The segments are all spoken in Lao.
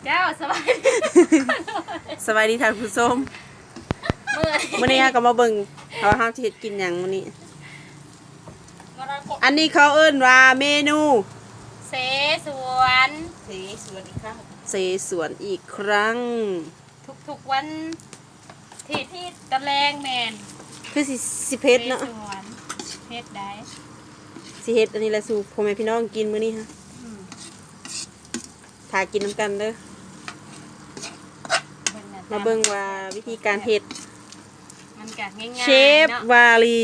ເຈົ້າ ສະບາຍດີ ສະບາຍດີທ່ານຜູ້ຊົມ. ມື້ນີ້ ມື້ນີ້ເຮົາກໍມາເບິ່ງວ່າເຮົາຊິເຮັດກິນຫຍັງມື້ນີ້. ອັນນີ້ເຂົາເອີ້ນວ່າເມນູ ເສສວນ ເສສວນອີກຄັ້ງ ເສສວນອີກຄັ້ງ ທຸກໆວັນ ທີ່ ທີ່ຕອນແລງແມ່ນ ຄືຊິ ຊິເຜັດເນາະ ເສສວນ ເຜັດໄດ໋ ຊິເຮັດອັນນີ້ແຫຼະສູ່ພໍ່ແມ່ພີ່ນ້ອງກິນມື້ນີ້ຮະ. ອືມ ຖ້າກິນນຳກັນເດີ. ເບິ່ງໜ້າຕາ ມາເບິ່ງວ່າວິທີການເຮັດ ມັນກະງ່າຍໆ ເຊຟ ເນາະ ວາລີ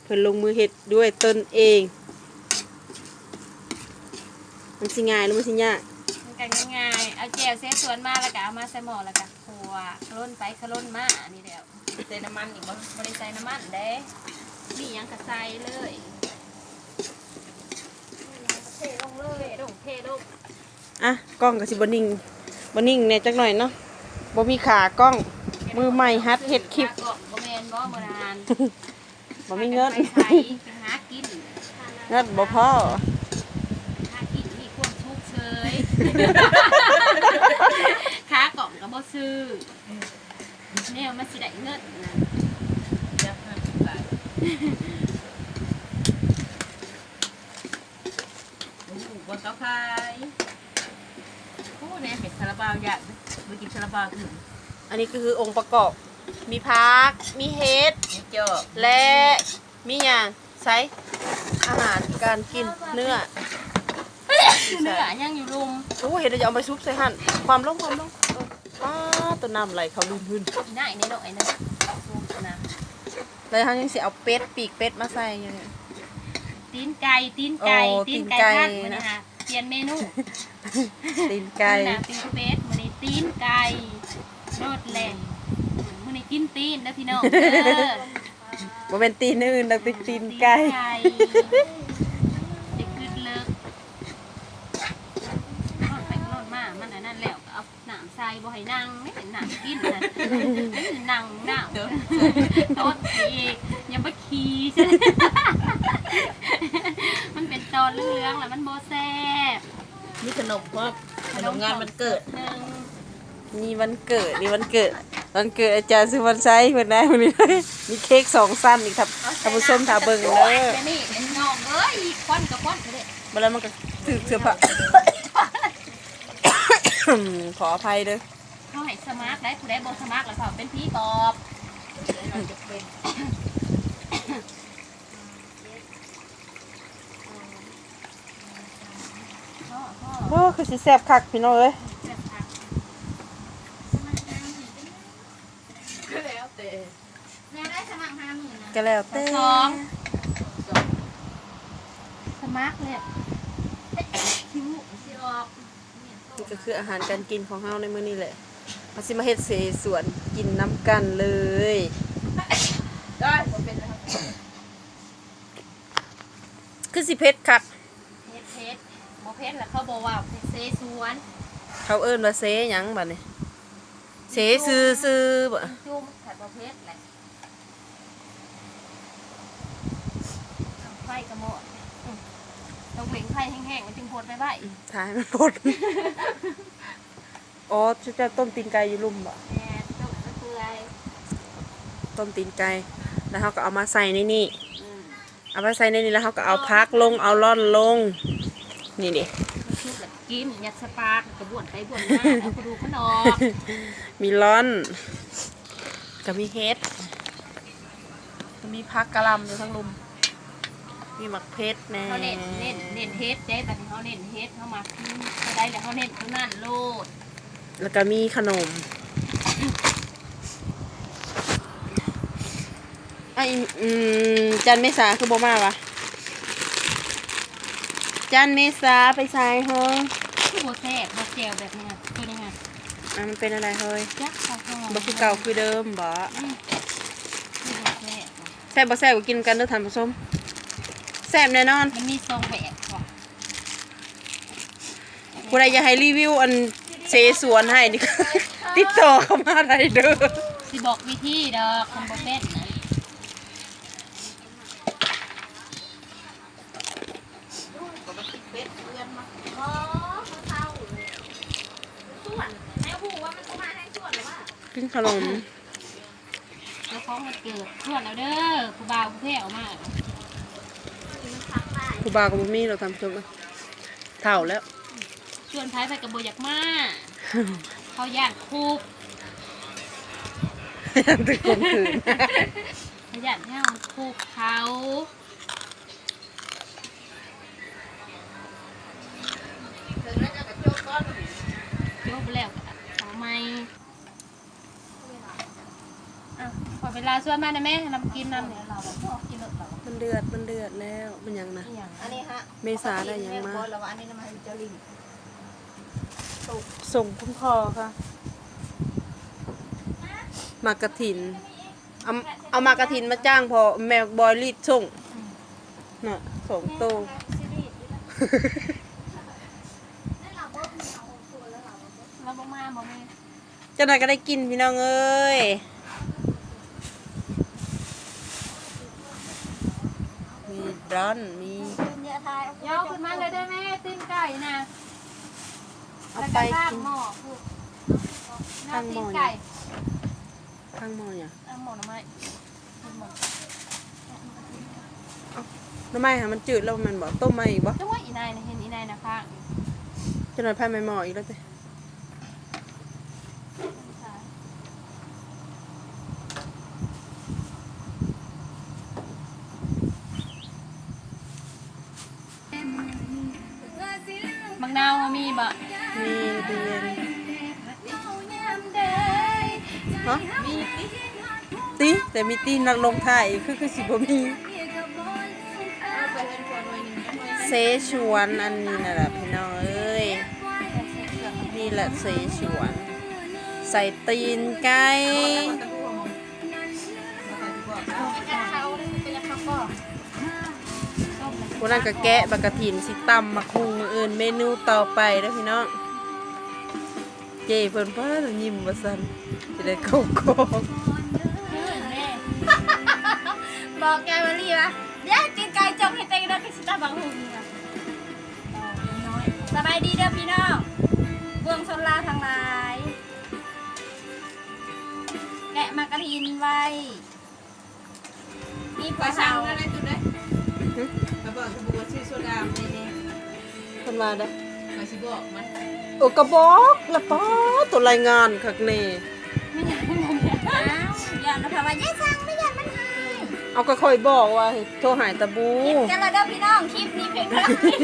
ເພິ່ນລົງມືເຮັດດ້ວຍຕົນເອງ. ມັນຊິງ່າຍຫຼືມັນຊິຍາກ? ມັນກະງ່າຍໆ ເອົາແຈ່ວເສສວນມາ ແລ້ວກະເອົາມາໃສ່ໝໍ້ ແລ້ວກະຂົ້ວ ຂະຫຼົ່ນໄປຂະຫຼົ່ນມາ ອັນນີ້ແຫຼະ. ໃສ່ນ້ຳມັນອີກບໍ່? ບໍ່ໄດ້ໃສ່ນ້ຳມັນເດ້ ມີຫຍັງກະໃສ່ເລີຍ ເທລົງເລີຍ ເທລົງ ເທລົງ. ອ່ະ ກ້ອງກໍຊິບໍ່ນິ່ງ ບໍ່ນິ່ງແດ່ຈັກໜ້ອຍເນາະ ບໍ່ມີຂາກ້ອງ ມືໃໝ່ຫັດເຮັດຄລິບ. ຂາກ້ອງບໍ່ແມ່ນບໍ່? ບໍ່ນານ ບໍ່ມີເງິນ ໄປໃສ ໄປຫາກິນ ເງິນບໍ່ພໍ ຫາກິນມີຄວາມສຸກເສີຍ ຂາກ້ອງກໍບໍ່ຊື້ ແນວມັນຊິໄດ້ເງິນນະ ຈັກຫ້າສິບບາດ. ໂອ້ໂຫ ບໍ່ເຂົ້າຂາຍ ໂອ້ ແນວເຮັດຊາລາເປົາ ຢາກໄປກິນຊາລາເປົາ. ອັນນີ້ກໍຄືອົງປະກອບ ມີຜັກ ມີເຫັດ ມີຈອກ ແລະ ມີຫຍັງ ໃສ່ອາຫານການກິນ ເນື້ອ ເນື້ອຍັງຢູ່ລຸ່ມ. ໂອ້ ເຫັດແລ້ວຈະເອົາໄປຊຸບໃສ່ຫັ້ນ ຄວ່ຳລົງ ຄວ່ຳລົງ. ເອີ ປ້າ ຕົວນ້ຳໄຫຼເຂົ້າລຶ້ນໆ ໄດ້ນ້ອຍໆ ນະ ແລ້ວເຮົາຍັງຊິເອົາເປັດ ປີກເປັດມາໃສ່ຢູ່ນີ້ ຕີນໄກ່ ຕີນໄກ່ ໂອ້ ຕີນໄກ່ ຕີນໄກ່ ພັດ ມື້ນີ້ ນະ ຫາ ປ່ຽນເມນູ ຕີນໄກ່ ມື້ໜ້າປີກເປັດ ມື້ນີ້ຕີນໄກ່ ໂລດແຫຼະ ມື້ນີ້ກິນຕີນເດີພີ່ນ້ອງເດີ ບໍ່ແມ່ນຕີນອື່ນດອກ ຕີນໄກ່ ຕີນໄກ່ ຢ່າຄິດເລິກ ໂລດໄປໂລດມາ ມັນອັນນັ້ນແລ້ວກໍເອົາ ນ້ຳໃສ່ ບໍ່ໃຫ້ນັ່ງ ເປັນນ້ຳກິນນະ ນັ່ງເນົາ ໂທດອີກ ຢ່າມາຂີ່ ມັນເປັນຕອນເຫຼືອງໆ ແລ້ວມັນບໍ່ແຊບ. ມີຂະໜົມພ້ອມ ຂະໜົມວັນເກີດ ມີວັນເກີດ ມີວັນເກີດ ວັນເກີດອາຈານສຸວັນໄຊເພິ່ນໄດ໋ມື້ນີ້ ມີເຄ້ກສອງຊັ້ນອີກ ທ່ານ ທ່ານຜູ້ຊົມຖ້າເບິ່ງເດີ. ແມ່ນີ້ນ້ອງເອີຍ ຄວັນກໍຄວັນເດ້ ບໍ່ແລ້ວມັນກໍຖືກເສື້ອຜ້າ ຂໍອະໄພເດີ. ເຮົາໃຫ້ສະໝັກໄດ໋ ຜູ້ໃດບໍ່ສະໝັກແລ້ວເຂົາເປັນຜີປອບ. ໂອ້ ຄືຊິແຊບຄັກພີ່ນ້ອງເອີຍ ແຊບຄັກ ກໍແລ້ວແຕ່ ແນວໃດສະໝັກຫ້າໝື່ນນະ ກໍແລ້ວແຕ່ ສອງ ສະໝັກແລ້ວ ຄິວຊິອອກ. ນີ້ກໍຄືອາຫານການກິນຂອງເຮົາໃນມື້ນີ້ແຫຼະ ເຮົາຊິມາເຮັດເສສວນກິນນຳກັນເລີຍ. ຄືຊິເຜັດຄັກ ເຜັດ ເຜັດ ບໍ່ເຜັດລະ ເຂົາບໍ່ວ່າເສສວນ ເຂົາເອີ້ນວ່າເສຫຍັງບາດນີ້? ເສຊື່ໆ ບໍ່? ຈຸ່ມໆ ຄັນບໍ່ເຜັດແຫຼະ. ໄຟກໍໝົດ ອືມ ຕ້ອງເລັ່ງໄຟແຮງໆ ມັນຈຶ່ງພົດໄວໆ ອືມ ຖ້າໃຫ້ມັນພົດ ອໍ ຊຸມເຈົ້າຕົ້ມຕີນໄກ່ຢູ່ລຸ່ມບໍ? ແມ່ນ ຕົ້ມໃຫ້ມັນເປື່ອຍ ຕົ້ມຕີນໄກ່ ແລ້ວເຮົາກໍເອົາມາໃສ່ໃນນີ້ ອືມ ເອົາມາໃສ່ໃນນີ້ ແລ້ວເຮົາກໍເອົາຜັກລົງ ເອົາລ່ອນລົງ ນີ້ເດ້ ມັນສຸກແລ້ວກິນ ຍັດໃສ່ປາກ ແລ້ວກໍບ້ວນໄປບ້ວນມາ ເອົາກະດູກມັນອອກ ມີລ່ອນ ກໍມີເຫັດ ກໍມີຜັກກະຫຼ່ຳຢູ່ທາງລຸ່ມ ມີໝາກເຜັດແດ່ ເຮົາເນັ້ນ ເນັ້ນ ເນັ້ນເຫັດເດ້ ບັດນີ້ເຮົາເນັ້ນເຫັດ ເຮົາມັກກິນຕົວໃດແລ້ວເຮົາເນັ້ນຕົວນັ້ນໂລດ ແລ້ວກໍມີຂະໜົມ ອ້າຍ ອືມ ຈັນເມສາຄືບໍ່ມາວະ? ຈັນເມສາໄປໃສເຮີ? ຄືບໍ່ແຊບ ບໍ່ແຈ່ວແບບນີ້ ຕົວນີ້ຫະ ອ່າ ມັນເປັນແນວໃດເຮີຍ? ຈັກ ບໍ່ຄືເກົ່າຄືເດີມບໍ? ອືມ ຄືບໍ່ແຊບ ແຊບບໍ່ແຊບກໍກິນນຳກັນເດີທ່ານຜູ້ຊົມ ແຊບແນ່ນອນ ມັນມີສອງແບບ ຜູ້ໃດຢາກໃຫ້ຣີວິວອັນເສສວນໃຫ້ນີ້ ຕິດຕໍ່ເຂົ້າມາໄດ້ເດີ ຊິບອກວິທີດອກ ຄັນບໍ່ເປັນນະ. ເປັດເພື່ອນມາ ບໍ່ ເຂົາເຖົ້າແລ້ວ. ກິນຂະໜົມ ເຈົ້າຂອງວັນເກີດຊວນແລ້ວເດີ ຜູ້ບ່າວຜູ້ແພ້ວມາ ຜູ້ບ່າວກໍບໍ່ມີແລ້ວທ່ານຜູ້ຊົມ ເຖົ້າແລ້ວ ຊວນໃຜ ໃຜກໍບໍ່ຢາກມາ ເຂົາຢ້ານຄຸບ ຢ້ານຖືກຂົ່ມຂືນ ເຂົາຢ້ານເຮົາຄຸບເຂົາ. ຈົບແລ້ວກໍເອົາໃໝ່ ອ່ະ ຂໍເວລາຊວນມາໄດ້ແມ ນຳກິນນຳນີ້ ມັນເດືອດ ມັນເດືອດແລ້ວ ມັນຫຍັງນະ ອັນນີ້ຮະ ເມສາໄດ້ຫຍັງມາ ອັນນີ້ນຳໃຫ້ເຈົ້າລິ້ນ ສົ່ງຄຸນພໍ່ຄ່ະ ໝາກກະຖິນ. ເອົາ ເອົາໝາກກະຖິນມາຈ້າງພໍ່ແມ່ບອຍລີດສົ່ງ ອືມ ນະ ສອງໂຕ ລາວບໍ່ມາບໍ່ແມ່ ຈັກໜ່ອຍກໍໄດ້ກິນພີ່ນ້ອງເອີຍ ມີດອນ ມີ ຍໍຂຶ້ນມາເລີຍເດີແມ່ ຕີນໄກ່ນະ ເອົາໄປກິນ ລ້າງໝໍ້ພຸ້ນ ລ້າງໝໍ້ ຕີນໄກ່ ລ້າງໝໍ້ຫຍັງ? ລ້າງໝໍ້ໜໍ່ໄມ້ ເອົ້າ ໜໍ່ໄມ້ຫາມັນຈືດແລ້ວແມ່ນບໍ່? ຕົ້ມໃໝ່ອີກບໍ່? ຈັງວ່າອີ່ນາຍນະ ເຫັນອີ່ນາຍນະພາກ ຈັກໜ່ອຍພາໃໝ່ໝໍ້ອີກແລ້ວຕິ? ໝາກນາວເຮົາມີບໍ່? ມີຢູ່ຕູ້ເຢັນ ຮະ? ມີຕິ ຕິ ແຕ່ມີຕີນນັກລົງທ້າຍ ຄື ຄືຊິບໍ່ມີ ເຊຊວນ ອັນນີ້ນະລະພີ່ນ້ອງເອີຍ ນີ້ລະເຊຊວນ ໃສ່ຕີນໄກ່. ຜູ້ນັ້ນກໍແກະບັກກະຖິນ ຊິຕຳໝາກຫຸ່ງມື້ອື່ນ ເມນູຕໍ່ໄປເດີພີ່ນ້ອງ ເຈ້ເພິ່ນ ປ້າ ຍິ້ມວ່າຊັ້ນ ຊິໄດ້ເຂົ້າກ້ອງ ຄືເດ້ ບອກແກມາລີວ່າ ດຽວຕີນໄກ່ຈົກໃຫ້ເຕັງເດີ ຄືຊິຕຳບັກຫຸ່ງ ສະບາຍດີເດີພີ່ນ້ອງ ປວງຊົນລາວທັງຫຼາຍ ແກະໝາກກະຖິນໄວ້ ມີ ຂ້ອຍສັ່ງແລ້ວເດ້ ເຈົ້າເດີ ຫຶ? ຂ້ອຍບອກສະບູວ່າຊື້ໂຊດາມາໃຫ້ແດ່ ເພິ່ນວ່າໃດ? ຂ້ອຍຊິບອກມັນ ເອີ ກໍບອກລະ ປ້າ ໂຕລາຍງານຄັກແນ່ ອ້າວ ຢ້ານລະ ເພິ່ນວ່າຢ່າສັ່ງ ໄມ່ຢ້ານມັນຫາຍ ເອົາ ກໍຂ້ອຍບອກວ່າໃຫ້ໂທຫາຕາບູ ຄລິບກັນລະເດີພີ່ນ້ອງ ຄລິບນີ້ພຽງເທົ່ານີ້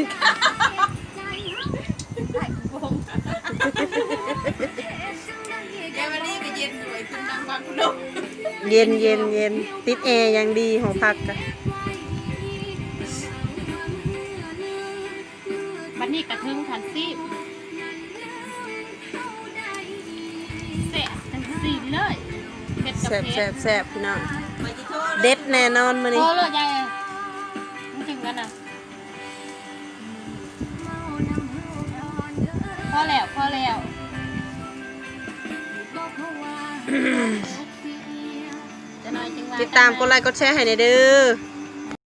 ເຢັນໆໆ ຕິດແອຢ່າງດີ ຫໍພັກກະ ບັດນີ້ກະເຖິງຂັ້ນຊີມ ແຊບຈັ່ງຊີ້ເລີຍ ເຜັດກະເຜັດ ແຊບໆໆ ພີ່ນ້ອງ ເດັດແນ່ນອນມື້ນີ້ ພໍແລ້ວ ຢາຍ ມັນຈຶ່ງກັນນະ ພໍແລ້ວ ພໍແລ້ວ ຕິດຕາມກົດໄລກົດແຊໃຫ້ແດ່ເດີ.